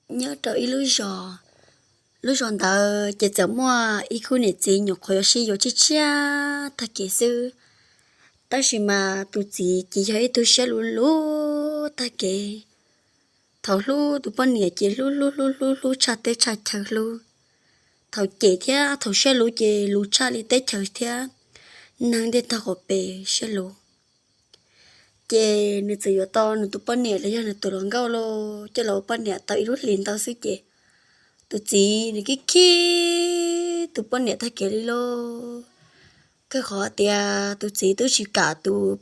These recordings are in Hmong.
nyob rau ib lub zos. Lub zos ntawd ces txawm muaj ib khub niam txiv nyuam qhuav yuav sib yuav tshiab tshiab tag kev xwb, tab sis mas tus txiv ces yog ib tug siab luv luv tag kev. Thaum hlub tus poj niam ces hlub hlub hlub hlub hlub tshaj teb tshaj chaw hlub. Thaum cem thiab thaum siab luv ces luv tshaj li teb chaws thiab neeg ntiaj tog qhov pes siab luv. Ces nws txawm yuav tau nws tus poj niam los yog nws tus hluas nkauj los coj los ua poj niam tau ib lub hlis ntau xwb ces tus txiv nws khib khib tus poj niam tag kev li lauj. Kawg qhov tias tus txiv twb tsis kam tus,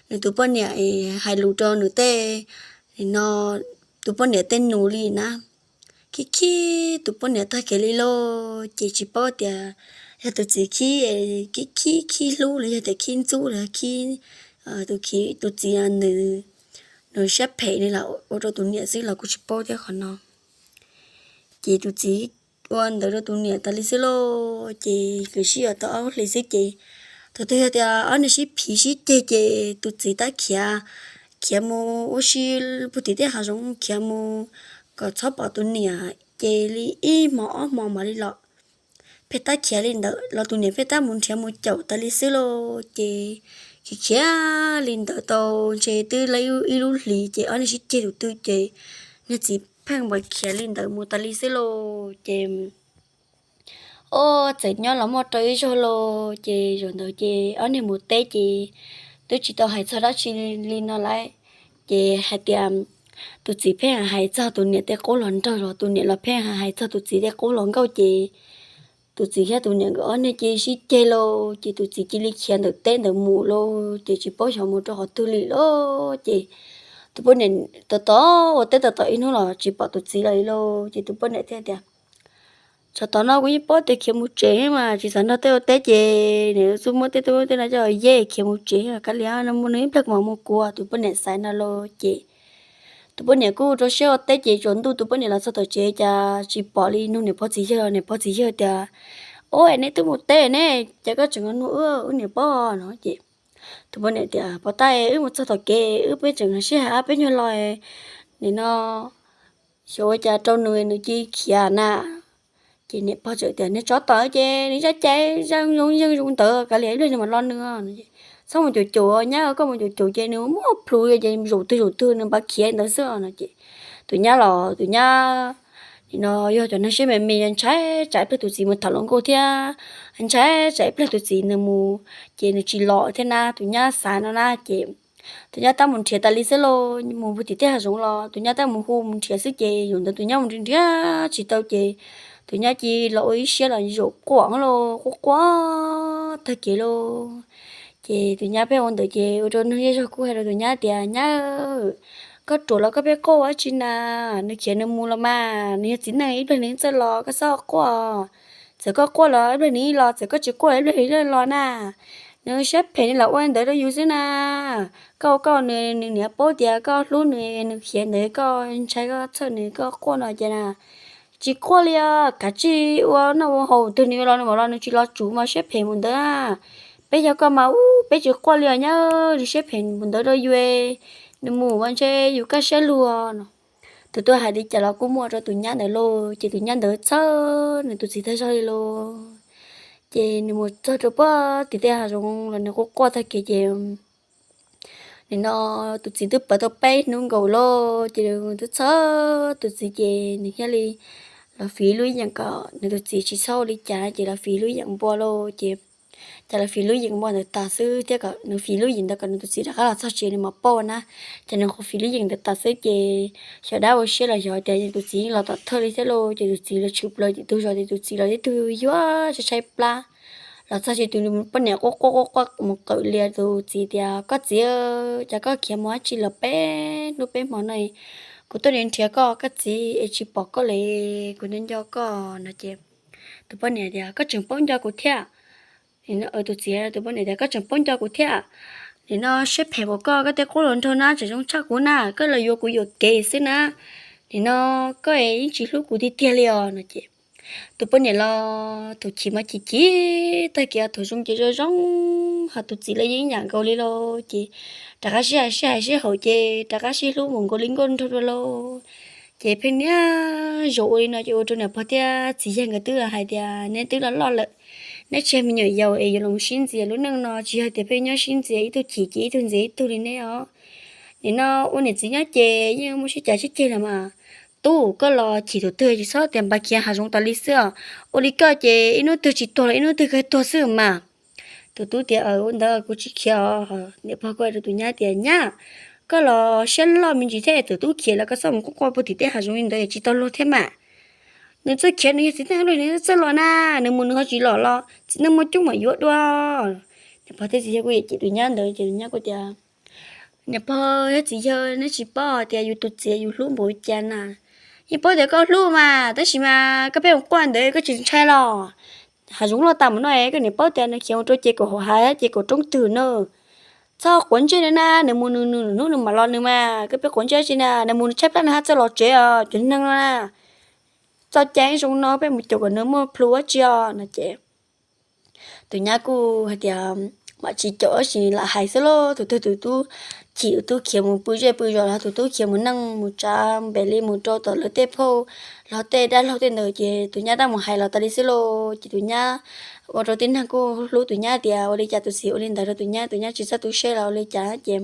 nws tus poj niam hais lus rau nws tej, no, tus poj niam tej nus li na. Khib khib tus poj niam tag kev li lauj, ces tsis paub tias yog tus txiv khib, khib khib khib hlub los yog tias khib ntxub los khib, tus txiv nws, nws siab phem nws los ua rau tus niam xwb los kuj tsis paub thiab qhov no. Ces tus txiv ua ntawd rau tus niam tas li xwb lauj, ces nkawd sib yuav tau ob hlis xwb ces, thaum twg yog tias ob niag sib phiv sib ceg ces tus txiv tab khiav, khiav mus ua si puag tim tej hav zoov khiav mus kom txhob pom tus niam, ces li ib hmo ob hmo mam li los. Pheej tab khiav li ntawd los tus niam pheej tab mus nrhiav mus caum tas li xwb lauj, ces khiav khiav li ntawd tau ntshe twb li ib lub hlis ces ob niag sib ceg tus twg ces niag txiv pheej npam khiav li ntawd mus tas li xwb lauj, ces ob txawm nyob los muaj rau ib zaug lauj, ces zaum ntawd ces ob niag mus teb ces twb tsis tau hais txog dab tsi li no lawm, ces hais tias tus txiv pheej hais txog tus niam tej qub hluas nraug los tus niam los pheej hais txog tus txiv tej qub hluas nkauj ces tus txiv thiab tus niam nkawd ob niag cia li sib ceg lauj, ces tus txiv cia li khiav ntawm teb ntawd mus lauj, ces tsis paub xyov mus rau qhov twg li lauj, ces tus poj niam tos tos ua teb tos tos ib hnub los tsis pom tus txiv los li lauj, ces tus poj niam thiaj tias, tsam tom no kuv yeej paub tias khiav mus tsev mas tsis xav nrog tej ua teb ces nws xub muab tej tub tej no coj yej khiav mus tsev, kav liam no mus nws ib pliag kuv mam mus kuas. Tus poj niam xav no lauj, ces tus poj niam kuj rau siab ua teb ces tsaus ntuj tus poj niam los txog tom tsev cas tsis pom li nug niam pog txiv yawg, niam pog txiv yawg tias, ua es neb twb mus teb ne, cas koj tseem los nug wb, wb niam pog no ces tus poj niam tias, pog tab, wb mus txog tom kev wb peb tseem sib hais ob peb nyuag lo, nim no xyov ua cas rau nws nws cia li khiav na. Ces niam pog txawm tias, niag tsov tom ces nws zaj cai zaj zoo yeej zoo ntawd kav liam ib pliag nws mam los nws. Txhob mus caum caum nyab, koj mus caum caum ces nws muab plhus ces zaum twg zaum twg nws npaj khiav ntawd xwb no ces tus nyab los tus nyab nim no yog cov neeg siab me me ntshai tsam ib pliag tus txiv mus tham hluas nkauj thiab ntshai tsam ib pliag tus txiv nws mus ces nws tsis los thiab na, tus nyab xav no na ces tus nyab tab mus nrhiav tas li xwb lauj, mus puag tim tej hav zoov los tus nyab tab mus hu mus nrhiav xwb ces zaum ntawd tus nyab mus nrhiav nrhiav tsis tau ces tus nyab cia li los ua ib siab los zaum quaj lauj, quaj quaj tag kev lauj. Ces tus nyab pheej ua ntawd ces ua rau neeg zej zog kuj hais rau tus nyab tias, nyab, koj ruam los koj pheej quaj ua dab tsi na, nws khiav nws mus los mas nws yog txiv neej ib pliag nws txawj los koj txhob quaj. Txawm koj quaj los ib pliag nws los, txawm koj tsis quaj los ib pliag nws los na. Nws siab phem nws los ua ntawd rau yus xwb na. Koj ua koj, nws niam paub tias koj hlub nws, nws khiav ntawd koj ntshai koj txhawj nws koj quaj no ces na, tsis quaj li os, kav tsij ua noj ua haus twg nws los nws mam los, nws tsis los tsuv mas siab phem mus ntawd. Peb yog koj mas ub peb tsis quaj li os nyab, nws siab phem mus ntawd rau yus, nws mus mas ntshe yus kaj siab luag no. Tus twg hais li cas los kuj muaj rau tus nyab ntawd lauj, ces tus nyab ntawd txhawj nws tus txiv tag zog li lauj. Ces nws mus txog rau puag tim tej hav zoov los nws quaj quaj tag kev ces nim no tus txiv twb pawv tau peb hnub nkaus lauj, ces nws twb txhawj tus txiv ces nws thiaj li los fiv lub yeem kom nws tus txiv tsis txhob ua li cas ces los fiv lub yeem npua lauj, ces cas los fiv lub yeem npua ntawd tas xwb thiab kom nws fiv lub yeem ntawd kom nws tus txiv rov qab los txog tsev nws mam pauj na. Ces nws qhuav fiv lub yeem ntawd tas xwb ces xyov dab ua siab los xyov tias nws tus txiv los tom thawj li thiab lauj, ces tus txiv los tshwm plaws tim tus zos ces tus txiv los tib tug yuag tshaib tshaib plab. Los txog ces tus poj niam quaj quaj quaj quaj mus qawm lias tus txiv tias, koj txiv, cas koj khiav mus dab tsi los peb hnub peb hmo no, kuv tuaj nrhiav koj koj txiv es tsis pom koj li, kuv nco nco koj no ces tus poj niam tias, koj tseem paub nco kuv thiab. Tus txiv, tus poj niam tias, koj tseem paub nco kuv thiab. Nim no siab phem npaum koj, koj tej qub hluas nraug na tseem zoo tshaj kuv na, koj los yuav kuv yuam kev xwb na. Nim no koj yeej tsis hlub kuv tiag tiag li os no ces tus poj niam los tus chim mas chim chim tag kev, tus zoo ces zoo zoo, ho tus txiv los yeej ib yam nkaus li lauj, ces rov qab sib hais sib hais sib haum ces rov qab sib hlub mus nkaus li nkauj nraug dua lauj. Ces pheej niaj Zaum ua li no ces ua rau niam pog thiab txiv yawg nkawd twb hais tias neb twb loj loj lawm, neb tsis yog me nyuam yaus es yuav los sib ntxias. Lub neej no tsis yog tias pheej nyob sib ntxias ib tug chim ces ib tug ntxias ib tug li neb os. Nim no ua niam txiv nyob ces yeej muaj sib cav sib ceg los mas. Tub, koj los chim tus twg tsis txhob tias npaj khiav hav zoov tas li xwb os. Ua li koj ces ib hnub twg tsis tuag los ib hnub twg kawg tuag xwb mas. Tus tub tias, Ua ntawd kuv tsis khiav os. Niam pog kuj hais rau tus nyab tias, Nyab, koj los siab loj me ntsis thiab, txawm tub khiav los koj txhob mus quaj quaj puag tim tej hav zoov li ntawd tsis tau luag thiab mas. Nws txawj khiav, nws yog txiv neej luaj nws txawj los na, nws mus nws ho tsis los los txiv neej muaj coob mam yuav dua. Niam pog thiab txiv yawg kuj yam cem tus nyab ntawd ces tus nyab kuj tias, Niam pog thiab txiv yawg, neb tsis paub tias yus tus txiv yus hlub npaum li cas na. Yeej paub tias koj hlub mas, tab sis mas koj pheej mus quaj ntawd koj tsis ntshai los? Hav zoov luaj tas mus no es koj niam paub tias nws khiav mus rau ces kaum hauv hav ces kaum roob twg na. Txhob quav ntsej na, nws mus nws, nws hnub nws mam los nws mas, koj pheej quav ntsej tsi na, nws mus nws tshaib plab nws ho txawj los tsev os, cov neeg no na. Txoj cai zoo no pheej mus caum kom nws muaj plhu ua tsi os no ces tus nyab kuj hais tias, Mam tsis caum tab sis lam hais xwb lauj. Tus twg tus tub chim tus tub khiav mus pw zej pw zos los tus tub khiav mus neej mus tsav npem li mus rau tom lawv tej phauj los tej dab laug tej ntawd ces tus nyab tab mus hais los tas li xwb lauj. Ces tus nyab ua rau tib neeg kuj hlub tus nyab tias ua li cas tus txiv ua li ntawd rau tus nyab, tus nyab tsis txawj tu siab los ua li cas ces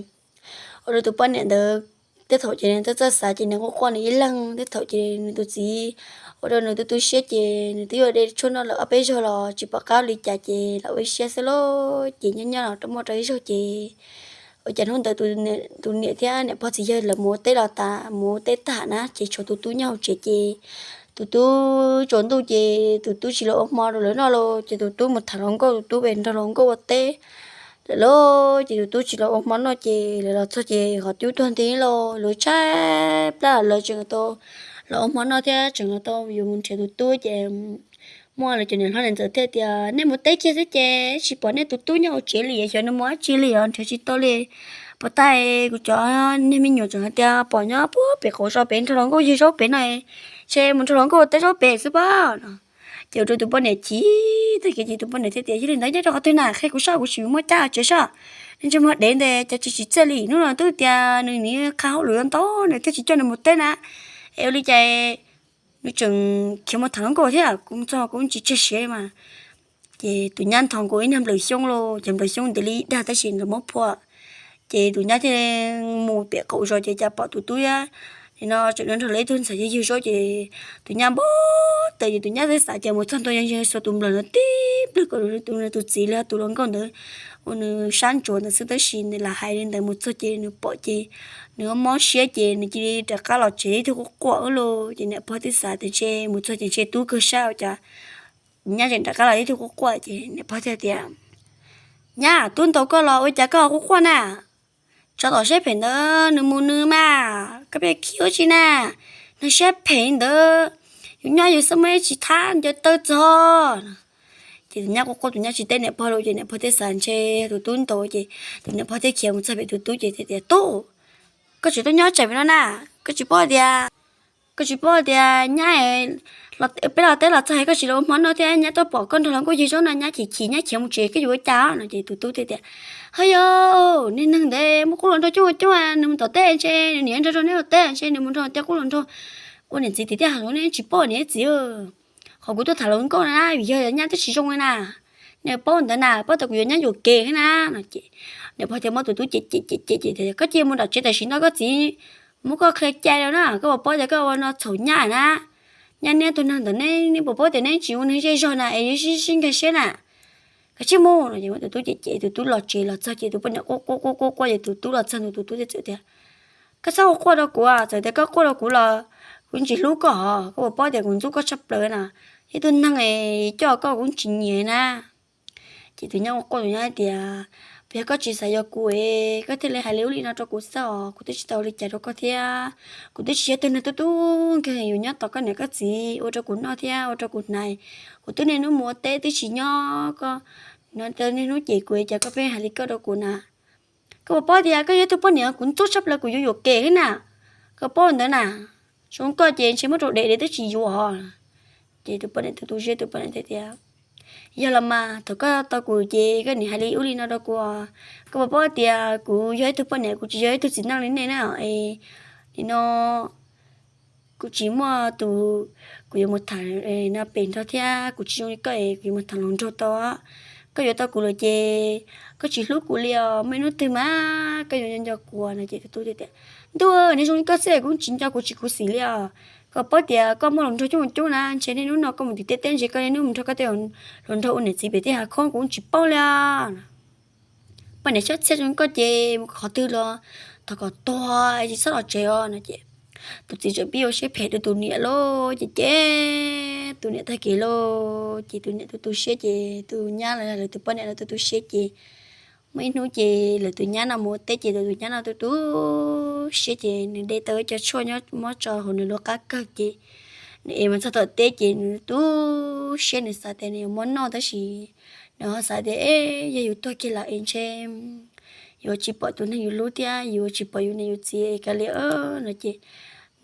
ua rau tus poj niam ntawd tej thaum ces nws txawj txawj xav ces nws quaj quaj nws ib leeg, tej thaum ces nws tus txiv ua rau nws tu tu siab ces nws twb yuav de tshuaj noj lawm ob peb zaug los tsis pom qab li cas ces lam ua ib siab xwb lauj. Ces nyob nyob los rau muaj rau ib zaug ces ua cas hnub ntawd tus niam thiab niam pog txiv yawg lawv mus ua teb los tas, mus ua teb tag na ces tshuav tus tub nyob hauv tsev ces tus tub tsaus ntuj ces tus tub tsis los ua hmo rau lawv noj los ces tus tub mus tham hluas nkauj, tus tub pem nrog hluas nkauj ua teb lawm lauj. Ces tus tub tsis los ua hmo noj ces lawv los txog ces qhov cub tuag nti lauj, lawv tshaib plab lawv tseem tau los ua hmo noj thiab tseem los tau yuav mus nrhiav tus tub ces muaj lawv cov niam hlob niam ntxawm thiaj tias, Nej mus teb kiag xwb ces tsis pom nej tus tub nyob hauv tsev li, xyov nws mus dab tsi li os, nrhiav tsis tau li. Puas tag kuv cov niag me nyuam tseem hais tias pom nyob puag pem qaum zos pem nrog hluas nkauj yug zaub pem no, ntshe mus nrog hluas nkauj ua teb zaub pem xwb pob no. Ces ua rau tus poj niam chim tag kev ces tus poj niam thiaj tias, Yog li ntawd nyob rau qhov twg na, qhia kuv saib kuv sim muab cab tsev saib. Nws ntsej muag dev ntawd cas tsis txawj li, hnub no twb tias nws nim qha hauj lwm ntau nws thiaj tsis coj nws mus teb na. Es ua li cas nws tseem khiav mus tham hluas nkauj thiab, kuv mus txog kuv tsis tseg siav li mas. Ces tus nyab nthos nkaus ib niag nplawm xyoob lauj, ces nplawm xyoob ntev li ib dag tab sis nws muab phua. Ces tus nyab thiaj mus pem qaum zos ces cas pom tus tub nim no tseem nrog lawv ib tug ntxhais yug zaub ces tus nyab npau taws ces tus nyab xav xav ces mus txog ntua yog xuas tus nplawm no tib plwg kom tus, nws tus txiv li tus hluas nkauj ntawd ua nws sab ntsuav ntawd xwb tab sis nws lam hais li ntawd mus txog ces nws pom ces nws mob siab ces nws cia li rov qab los tsev ib tug quaj quaj lauj. Ces niam pog twb xav tias ntshe mus txog ces ntshe tub kawg sab ua cas nyab tseem rov qab los ib tug quaj quaj ces niam pog thiaj tias, Nyab, tub ntaus koj los ua cas koj quaj quaj na? Tsov tom siab phem ntawd nws mus nws mas koj pheej khib ua tsi na? Nws siab phem ntawd, yus nyob yus xwb muaj ib tsis thab ncaws taw txog. Ces tus nyab quaj quaj tus nyab tsis teb niam pog lawm ces niam pog thiaj xav ntshe tus tub ntaus ces tus niam pog thiaj khiav mus txog pem tus tub ces thiaj tias, Tub, koj tseem tuaj nyob tsam pem no na? Koj tsis paub tias, koj tsis paub tias nyab, peb los teb los txog es koj tsis los ua hmo noj thiab nyab tuaj pom koj nrog hluas nkauj yug zaub no nyab chim chim nyab khiav mus tsev koj yuav ua cas no? Ces tus tub thiaj tias, Ho yog niag neeg ntawd muaj qub hluas nraug coob ua coob, nws mus tom teb ntshe nws niam nrog nrog neb ua teb ntshe nws mus nrog tej qub hluas nraug ua niam txiv tim tej hav zoov neb tsis paub niam txiv. Qhov kuv tuaj tham hluas nkauj na vim yog nyab twb tsis zoo li na, nej paub ntawd na, paub tias kuv yuav nyab yuam kev na no ces niam pog thiaj muab tus tub cem cem cem cem tias, Koj cia mus nram tsev tam sim no koj txiv muab koj qhia cai lawm na, koj puas paub tias koj ua no txhaum nyab na. Nyab niab tug neeg ntawm neb, neb puas paub tias neb tsis ua neeg zej zog na es yuav sib sib nkag siab na. Koj cia mus no ces muab tus tub cem cem tus tub los tsev los txog ces tus poj niam quaj quaj quaj quaj quaj ces tus tub los txog ntua tus tub thiaj txawm tias, Koj txhob ua quaj rau kuv, txawm tias koj quaj rau kuv los kuv tsis hlub koj hos, koj puas paub tias kuv ntxub koj tshaj plaws na. Ib tug neeg coj koj kuv tsis nyiam na. Ces tus nyab ua quaj tus nyab hais tias, Puas yog koj tsis xav yuav kuv es koj thiaj li hais li ub li no rau kuv xwb os? Kuv twb tsis tau ua li cas rau koj thiab. Kuv twb tsis yog tug neeg tub tub nkeeg yuav nyob tos koj niam koj txiv ua rau kuv noj thiab ua rau kuv hnav. Kuv twb niaj hnub mus ua teb twb tsis nyob koj, niaj hnub cem kuv es cas koj pheej hais li koj rau kuv na. Koj puas paub tias koj yog ib tug poj niam kuv ntxub tshaj plaws kuv yuav yuam kev xwb na. Koj paub ntawd na, zoo koj ces ntshe muab rau dev dev twb tsis yuav os. Ces tus poj niam tus tu siab tus poj niam thiaj tias, Yog los mas thaum koj tau kuv ces koj nim hais li ub li no rau kuv os. Koj puas paub tias kuv yog ib tug poj niam kuv tsis yog ib tug txiv neej li nej na. Nim no kuv tsis muaj tus, kuv yuav mus tham no pem nrog thiab kuv tsis zoo li koj es kuv yuav mus tham hluas nraug tau. Koj yuav tau kuv lawm ces koj tsis hlub kuv li os, muaj ib hnub twg mas koj yuav nco nco kuv no. Ces tus tub tias, ntuj, niag zoo li koj xwb kuv tsis nco kuv tsis khuv xim li os. Koj paub tias koj muaj hluas nraug coob coob na, ntshe niaj hnub no koj mus tim tej teb ntshe koj niaj hnub mus nrog koj tej hluas nraug ua niam txiv pem tej hav khoob kuv tsis paub li os. Poj niam xyob txhiaj zoo li koj ces mus qhov twg los thov kom tuag tsis txhob los tsev os no. Ces tus txiv txawm pib ua siab phem rau tus niam lauj, ces ces tus niam tag kev lauj, ces tus niam tu tu siab ces tus nyab los lawv tus poj niam los tu tu siab ces muaj ib hnub ces lawv tus nyab no mus ua teb ces lawv tus nyab no tu tu siab ces nws de tau ib co tshuaj nyob muab tso hauv nws lub qab kawg ces nws ev mus txog tom teb ces nws tu siab, nws xav tias nws yuav muab noj tab sis nws ho xav tias, e, yog yus tuag kiag lawm es ntshe yuav tsis pom tus neeg yus hlub thiab yuav tsis pom yus niam yus txiv kav liam no ces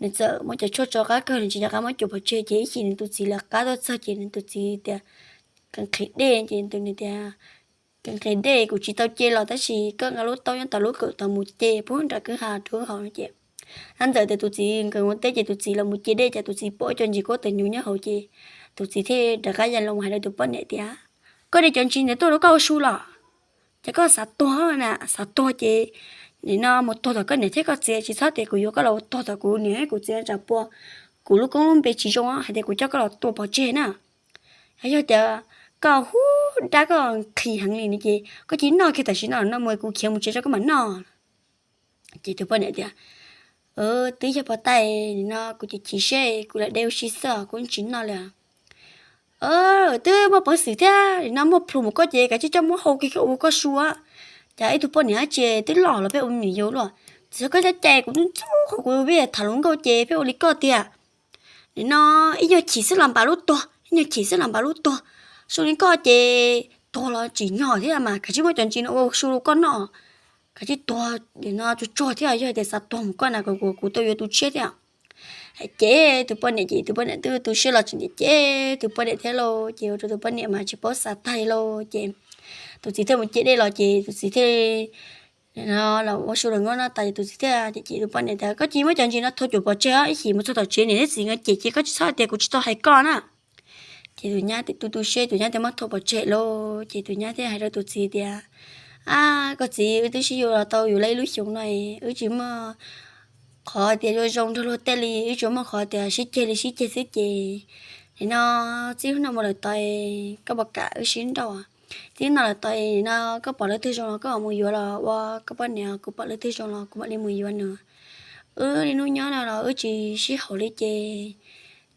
nws txawm muab cov tshuaj tso qab kawg, nws tsis nco qab muab cuam pov tseg ces ib chim nws tus txiv lawv qab tuaj txog ces nws tus txiv tias, koj nqhis dej ces nws tias, koj nqhis dej kuv tsis tau ce los tab sis koj nqa lub taub nyob tom lub kawm tod mus ce puag nram kwj ha rau hauv no ces, ntxawm tias tus txiv nkawd mus teb ces tus txiv los mus ce dej ces tus txiv pom cov ntsis kuab tawm nyuv nyob hauv ces tus txiv thiaj rov qab ya los hais rau tus poj niam tias, koj de cov ntsis ntawd tuaj rau koj ua su los? Ces koj xav tuag na, xav tuag ces nim no mus tuag tom koj niam thiab koj txiv, tsis txhob tias kuv yuav koj los tuag tom kuv niam kuv txiv, tsam pua kuv lub koob lub npe tsis zoo hais tias kuv coj koj los tua pov tseg na. Yog tias koj hu dab koj nqhis heev li no ces koj cia li noj kiag tam sim no no mus, kuv khiav mus tsev tso koj mam noj. Ces tus poj niam tias, twb yog pov tais no kuv chim chim siab kuv lam de ua si xwb kuv tsis noj li. Twb muaj peev xwm thiab no muaj plhus mus koj ces kav tsij coj muab hau kiag ua koj su. Ces ib tug poj niam dab tsi twb los los pheej ua me nyuam yaus luaj, tsis yog koj coj cai kuv ntxub ntxub qhov kuv pheej tham hluas nkauj ces pheej ua li koj tiag. Nim no ib nyuag chim xwb los npam lub tuag, ib nyuag chim xwb los npam lub tuag. Su li koj ces tuag los tsim nyog thiab mas kav tsij muab cov ntsis no ua su rau koj noj. Kav tsij tuag nim no tsuag tsuag thiab, yog tias xav tuag mus koj na kuv tau yuav tus tshiab thiab. Ces tus poj niam ces tus poj niam twb tu siab los tseem cem cem tus poj niam thiab lauj, ces ua rau tus poj niam mas tsis paub xav tag li lauj. Ces tus txiv thiaj mus ce dej los ces tus txiv thiaj los ua su los noj tas ces tus txiv thiaj cem cem tus poj niam tias, koj cia li muab cov ntsis no thau cuam pov tseg os, ib chim mus txog tom tsev niam thiab txiv nkawd cem ces koj tsis txhob hais tias kuv tsis tau hais koj na. Ces tus nyab tu tu siab, tus nyab thiaj muab thau pov tseg lauj. Ces tus nyab thiaj hais rau tus txiv tias, ab, koj txiv, wb twb sib yuav los tau yus li ib lub xyoos no, wb tsis muaj qhov tias zoo zoo nrog luag tej li, wb tsuas muaj qhov tias sib ceg li sib ceg xwb ces nim no txij hnub no mus lawm tod koj puas kam wb sib nrauj? Txij no lawm tod no koj pom leej twg zoo los koj mam mus yuav los ua koj poj niam, kuv pom leej twg zoo los kuv mam li mus yuav nws. Wb li hnub nyob no los wb tsis sib haum li ces,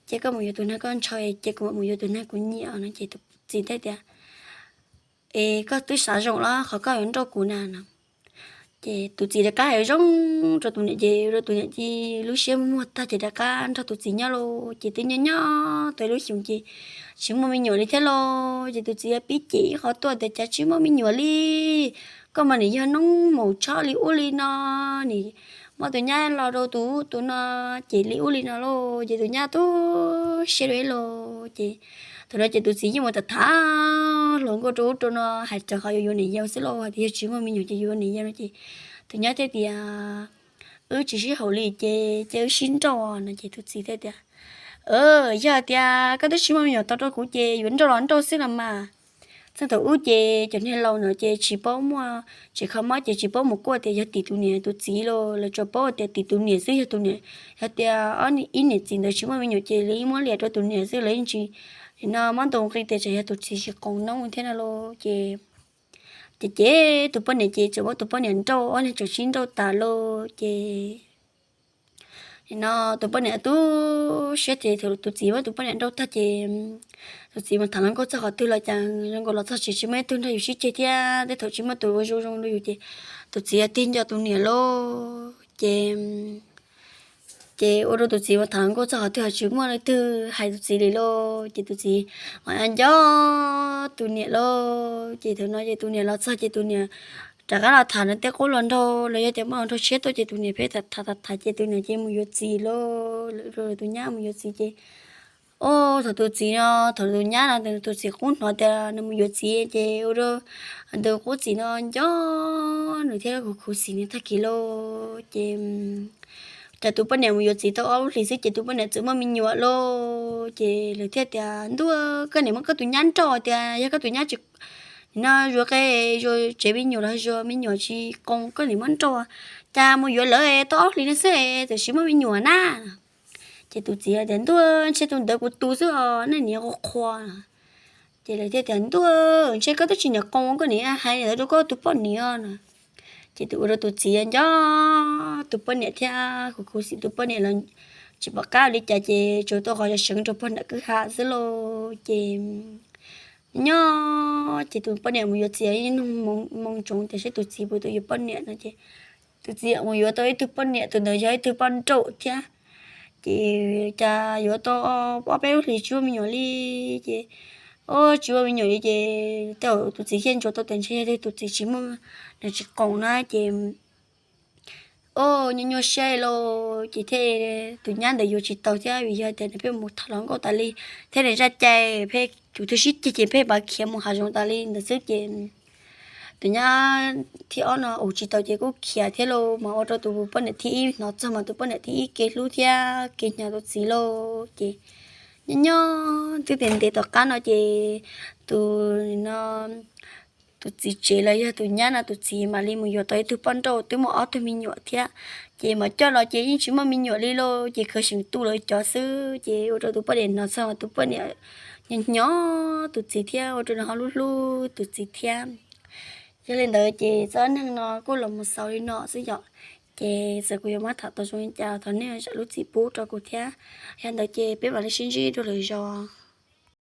ces koj mus yuav tus neeg koj ntshaw, ces kuv mam mus yuav tus neeg kuv nyiam no. Ces tus txiv thiaj tias, es koj twb xav zoo los qhov koj yuav nrauj kuv na no. Ces tus txiv rov qab hais zoo rau tus niam ces ua rau tus niam cia li lub siab muag tag ces rov qab nrog tus txiv nyob lauj. Ces twb nyob nyob tau ib lub xyoos ces tsis muaj me nyuam li thiab lauj. Ces tus txiv pib cem ib qho tuaj tias cas tsis muaj me nyuam li, koj mas nim yog noob mus tshaj li ub li no, nim muab tus nyab los rau tus ub tus no, ces li ub li no lauj. Ces tus nyab tu siab dua ib los ces thaum no ces tus txiv yeej mus tham tham hluas nkauj rau ub rau no hais rau qhov yuav yuav niam yau xwb lauj, hais tias yog tsis muaj me nyuam ces yuav niam yau no ces tus nyab thiaj tias, wb tsis sib haum li ces cia wb sib nrauj no. Ces tus txiv thiaj tias, yog tias koj twb tsis muaj me nyuam tau rau kuv ces yuav nrauj los nrauj xwb los mas. Txheej thaum ub ces cov niag laus no ces tsis paub muaj tsev kho mob ces tsis paub mus kuaj tias yog tim tus niam tus txiv los, lawv tsuas paub tias tim tus niam xwb, yog tus niam, yog tias ib niam txiv ntawd tsis muaj me nyuam ces lawv yeej muab liam rau tus niam xwb, lawv yeej tsis, nim no muab ntaus nqi tias tsam yog tus txiv tsis qoos noob thiab no lauj. Ces ces ces tus poj niam ces tseem muab tus poj niam nrauj, ob niag tseem sib nrauj tas lauj. Ces nim no tus poj niam tu siab ces thaum tus txiv muab tus poj niam nrauj tag ces tus txiv mus tham hluas nkauj txog qhov twg los cas zoo nkaus los txog tsev tsis muaj ib tug nrog yus sib ceg thiab, tej thaum tsis muaj tus ua zoo zoo rau yus ces tus txiv tig nco tus niam lauj. Ces ces ua rau tus txiv mus tham hluas nkauj txog qhov twg los tsis muaj leej twg hais tus txiv li lauj. Ces tus txiv mam nco tus niam lauj. Ces thaum no ces tus niam los txog ces tus niam rov qab los tham nws tej qub hluas nraug los yog tias muaj hluas nraug tshiab tuaj ces tus niam pheej tham tham tham ces tus niam ces mus yuav txiv lauj, tus nyab mus yuav txiv ces, o, thaum tus txiv no, thaum tus nyab no tus txiv qub hnov tias nws mus yuav txiv ces ua rau tus qub txiv no nco nws thiab khuv khuv xim nws tag kis lauj. Ces Ces tus poj niam mus yuav txiv tau ob lub hlis xwb ces tus poj niam txawm muaj me nyuam lauj. Ces lawv thiaj tias, Ntuj, koj niam muab koj tus nyab nrauj tias yog koj tus nyab tsis, nim no zuav qe, zuav tsev me nyuam los zuav me nyuam tsis qoo, koj niam muab nrauj, cas mus yuav lawv tau ob hlis no xwb txawm sis muaj me nyuam na. Ces tus txiv tias, Ntuj, ntshe tus ntawd kuv tus xwb os, nej niam qhuas qhuas. Ces lawv thiaj tias, Ntuj, ntshe koj twb tsis niam qoo, koj niam hais li ntawd rau koj tus poj niam no. Ces tus ua rau tus txiv nco tus poj niam thiab khuv khuv xim tus poj niam los tsis pom qab li cas ces tsuas tau qhov seev rau pog nram kwj ha xwb lauj. Ces nyob ces tus poj niam mus yuav txiv ib nug moo ntsoov tias saib tus txiv puas tau yuav poj niam no ces tus txiv mus yuav tau ib tug poj niam, tus ntawd yog ib tug poj nrauj thiab. Ces cas yuav tau ob peb lub hlis tsis muaj me nyuam li. Ces o tsis muaj me nyuam li ces tej zaum tus txiv thiaj ntsuas tau tias ntshe yog tus txiv tsis muaj, nws tsis qoom na ces o nyuaj nyuaj siab lauj. Ces thiaj tus nyab ntawd yuav tsis tau thiab vim yog tias nws pheej mus tham hluas nkauj tas li thiab nws zaj cai pheej tus twg sib ceg ces pheej pab khiav mus hav zoov tas li ntawd xwb ces tus nyab thib ob no ua tsis tau ces kuj khiav thiab lauj. Mas ua rau tus poj niam thib ib hnov txog mas tus poj niam thib ib kev hlub thiab kev hnyav tus txiv lauj. Ces nyob nyob twb tias ntev tom qab no ces tus no tus txiv tsev los yog tus nyab no tus txiv mam li mus yuav tau ib tug poj nrauj twb muaj ob tug me nyuam thiab. Ces mam coj los ces yeej tsis muaj me nyuam li lauj. Ces khav seem tu lawv cov xwb ces ua rau tus poj niam hnov txog mas tus poj niam nyob nyob tus txiv thiab ua rau nws ho hlub hlub tus txiv thiab. Yog li ntawd ces txoj neeg no kuj los mus xaus li no xwb yom. Ces txawm kuv yuav muab tham tau zoo li cas thov nej zam lub txim pub rau kuv thiab. Yog ntawd ces peb mam li sib ntsib dua lwm zaus.